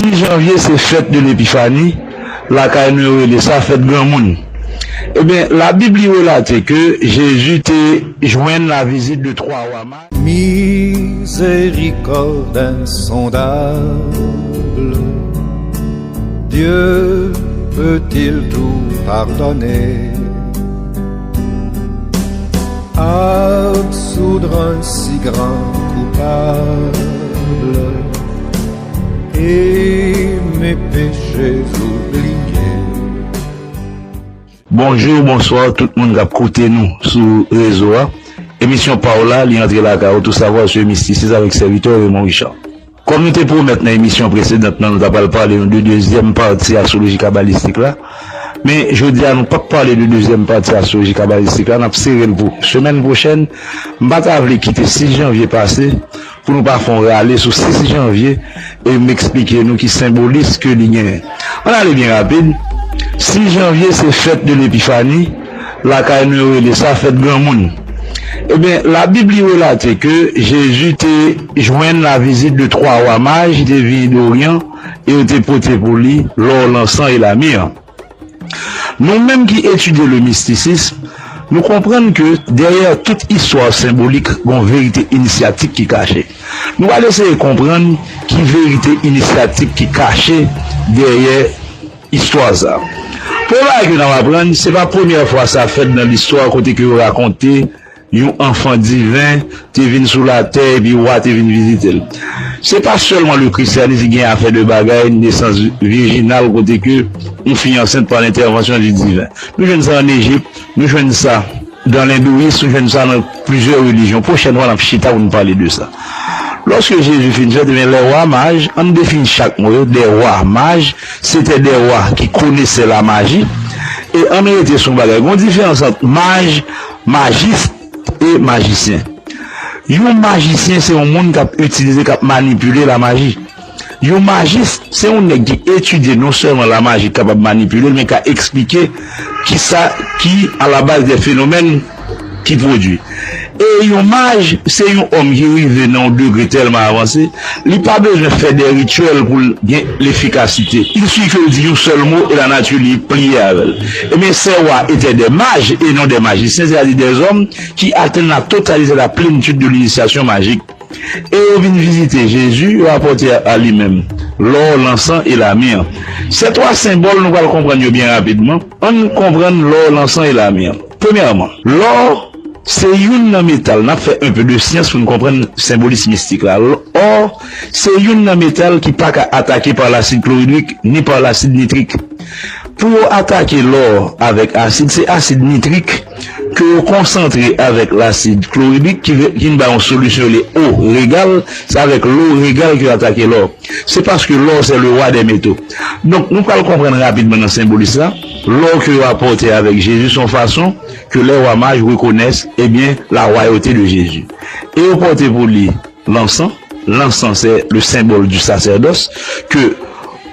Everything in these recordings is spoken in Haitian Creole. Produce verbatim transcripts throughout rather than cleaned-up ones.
Sis janvye se fèt de Lepifani, lakay nou yo rele sa fèt granmoun. Ebyen, Labib li relate ke Jezi te jwenn la visite de trois rois mages. Miséricorde insondable, Dieu peut-il tout pardonner? Absoudre un si grand coupable et mes péchés oublier. Bonjou, bonswa tout moun k ap koute nou sou rezo a. Emisyon pa w la, li antre lakay ou, Tout Savoir sur Mysticisme avèk sèvitè Raymond Richard. Kòm nou te pwomèt nan emisyon presedan nan, nou ta pral pale nou de dezyèm pati astwoloji kabalistik la. Men jodi a, nou p ap pale de dezyèm pati astwoloji kabalistik la, n ap sere l pou semèn pwochèn. M pa ta vle kite sis janvye pase pou nou pa fè yon rale sou sis janvye e m eksplike nou ki senbolis ke li genyen. Ann ale byen rapid. Sis janvye se fèt de Lepifani, lakay nou yo rele sa fèt granmoun. Ebyen, Labib li relate ke Jezi te jwenn la visite de trois rois mages ki te vini d'Orient e yo te pote pou li lò, lansan e lamir. Nou menm ki etidye le mysticisme, nou konprann ke dèyè tout istwa senbolik, gon verite inisyatik ki kache. Nou pral eseye konprann ki verite inisyatik ki kache dèyè istwa sa. Premye bagay ke n ap aprann, se pa premyè fwa sa fèt nan listwa kote ke yo rakonte yon anfan diven te vin sou latè epi wa te vin vizite l. Se pa sèlman le christianisme ki gen afè de bagay nesans virjinal kote ke yon fi ansent pa lentèvansyon di diven. Nou jwenn sa ann Ejip, nou jwenn sa dans l'hindouisme, nou jwenn sa nan plizyè relijyon. Pwochèn fwa n ap chita pou n pale de sa. Lòske Jezi fin fèt, ebyen, lè wa maj, ann defini chak mo yo, des rois mages, c'était des rois qui connaissaient la magie, e ann rete sou yon bagay. Gon diferans ant maj, majis, e majisyen. Yon majisyen se yon moun k ap itilize, k ap manipile lamaji. Yon majis se yon nèg ki etidye non sèlman lamaji k kapab manipile l, men ka eksplike kisa ki alabaz de fenomèn ki pwodui. E yon maj se yon òm ki rive nan yon degre tèlman avanse, li pa bezwen fè de rityèl pou l gen lefikasite. Il suffit ke l di yon sèl mo e lanati li pliye avè l. Ebyen, ces rois étaient des mages et non des magiciens, c'est-à-dire des hommes qui atteignent la totalité, la plénitude de l'initiation magique. E yo vin vizite Jezi, yo apòte a li menm lò, lansan e lamir. Ces trois symboles, nou pral konprann yo byen rapidman. Ann konprann lò, lansan e lamir. Premyèman, lò se youn nan metal, n ap fè un peu de science pou n konprann senbolis mistik la. Lò se youn nan metal ki pa ka atake pa lasid kloridrik ni pa lasid nitrik. Pou yo atake lò avèk asid, se asid nitrik ke yo konsantre avèk lasid kloridrik ki ve- ki vin bay yon solisyon yo rele O regal, se avèk l'eau régale ke yo atake lò. Se paske l'or c'est le roi des métaux. Donk, nou pral konprann rapidman nan senbolis la, lò ke yo apòte avèk Jezi se yon fason ke les rois mages reconnaissent, ebyen, la royauté de Jésus. E yo pòte pou li lansan. Lansan, c'est le symbole du sacerdoce, ke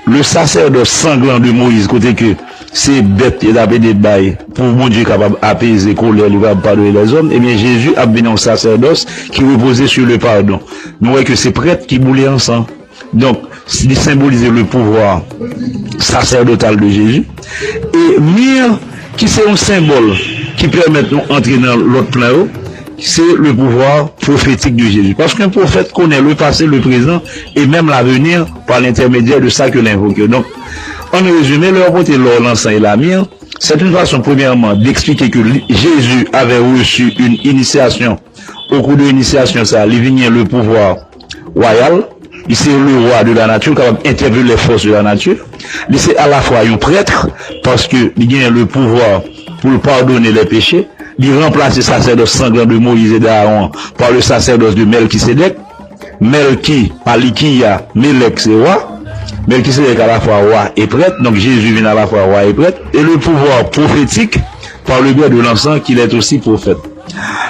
le sacerdoce sanglan de Moïse, kote ke se bèt yo t ap ede bay pou Bondye kapab apeze kolè li, kapab padone lèzòm, ebyen, Jezi ap vin yon sacerdoce ki repoze sur le pardon. Nou wè ke se prèt ki boule lansan. Donk, li senbolize le pouvoir sacerdotal de Jésus. E mir, ki se yon senbòl ki pèmèt nou antre nan lòt plan yo, se le pouvoir prophétique de Jésus. Parce qu'un prophète connaît le passé, le présent et même l'avenir par l'intermédiaire de ça que l'invoque. Donc, en résumé, leur porter l'or, l'encens et la myrrhe, c'est une façon, premièrement, d'expliquer que li- Jésus avait reçu une initiation. Au cours de l'initiation, sa, li vin gen le pouvoir royal. Li se le roi de la nature, kapab interpeller les forces de la nature. Li se alafwa yon prèt, paske li gen le pouvoir pou l padone les péchés. Li ranplase sacerdoce sanglant de Moïse et d'Aaron par le sacerdoce de Melchisédek. Melki, Malikiya, Melek se wa. Melkisedek alafwa wa e prèt, donk Jezi vin alafwa wa e prèt. Et le pouvoir prophétique par le biais de l'encens qu'il est aussi prophète.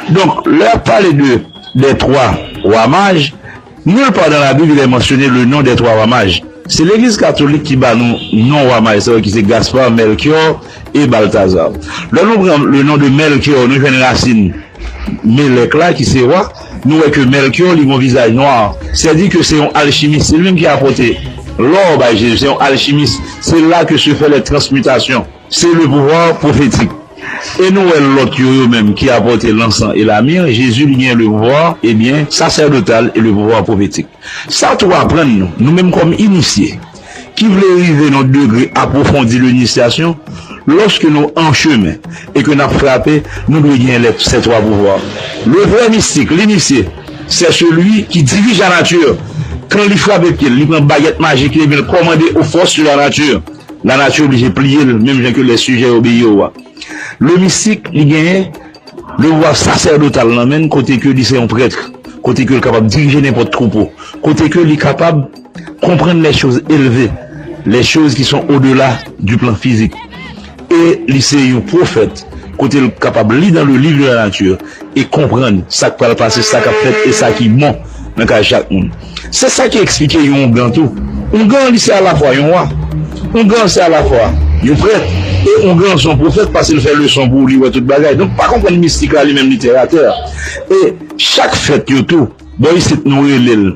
Donk, lè y ap pale de des trois rois mages, nulle part dans la Bible il est mentionné le nom des trois rois mages. Se legliz katolik ki ba nou non wa maj sa yo ki se Gaspard, Melchior e Balthazar. Lè nou pran le nom de Melchior, nou jwenn rasin Melek la ki se wa, nou wè ke Melchior li gon vizaj nwa. Sèdi ke se yon alchimis, se li menm ki apòte Lò bay Jezi, se yon alchimis. Se la ke se fè lè transmitasyon. Se le pouvwa pwofetik. E nou wè lòt yo, yo menm ki apòte lansan e lamir, Jezi li gen le pouvwa, ebyen, sasèdotal e le pouvwa pwofetik. Sa tou aprann nou, nou menm kòm inisye, ki vle rive nan degre apwofondi de linisyasyon, lòske nou an chemen e ke n ap frape, nou dwe gen lè sè twa pouvwa. Le vrai mistik, l'initié, c'est celui qui dirige la nature. Kan li frape pye l, li pran bagèt majik li, ebyen l kòmande aux forces de la nature. La nature oblije pliye l, menm jan ke lè sijè yo obeyi o wa. Le mistik, li genyen le pouvwa sasèdotal nan men l, kote ke li se yon prèt, kote ke li kapab dirije nenpòt twoupo, kote ke li kapab konprann les choses élevées, les choses qui sont au-delà du plan physique. E li se yon pwofèt, kote l kapab li dans le livre de la nature e konprann sa k pral pase, sa k ap fèt e sa ki bon nan kay chak moun. Se sa ki eksplike yon oungan tou. Oungan, li se alafwa yon wa. Oungan, se alafwa yon prèt. E oungan, se yon pwofèt, paske l fè leson pou ou, li wè tout bagay. Donk, pa konprann mistik la, li menm, li tèratè. E chak fèt yo tou, bò isit, nou rele l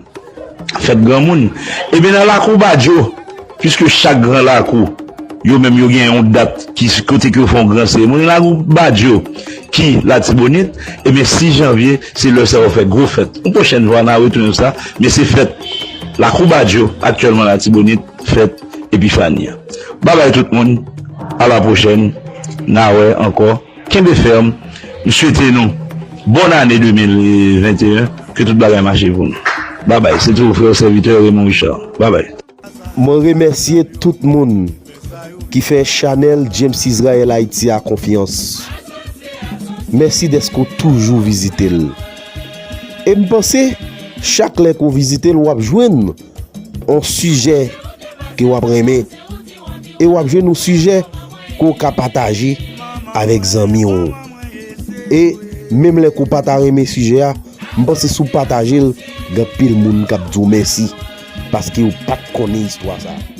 fèt granmoun. Ebyen, nan lakou Badyo, piske chak gran lakou, yo menm, yo gen yon dat ki, kote ke yo fè yon gran seremoni. Lakou Badyo, ki Latibonit, ebyen, sis janvye, se lè sa yo fè gwo fèt. Yon pwochèn fwa, n a retounen sou sa, men se fèt lakou Badyo, aktyèlman Latibonit, fèt Epifani an. Babay tout moun, a la pwochèn, n a wè ankò. Kenbe fèm, m swete nou bòn ane de mil venteyen, ke tout bagay mache pou nou. Babay, se toujou frè w sèvitè Raymond Richard. Babay. Mwen remèsye tout moun ki fè chanèl James Israel Haïti a konfyans. Mèsi dèske w toujou vizite l. E m panse, chak lè ke w vizite l, w ap jwenn yon sijè ke w ap renmen. E w ap jwenn yon sijè ke w ka pataje avèk zanmi w. E menm lè ke w pa ta renmen sijè a, m panse si w pataje l, gen anpil moun k ap di w mèsi, paske yo pa t konnen istwa sa a.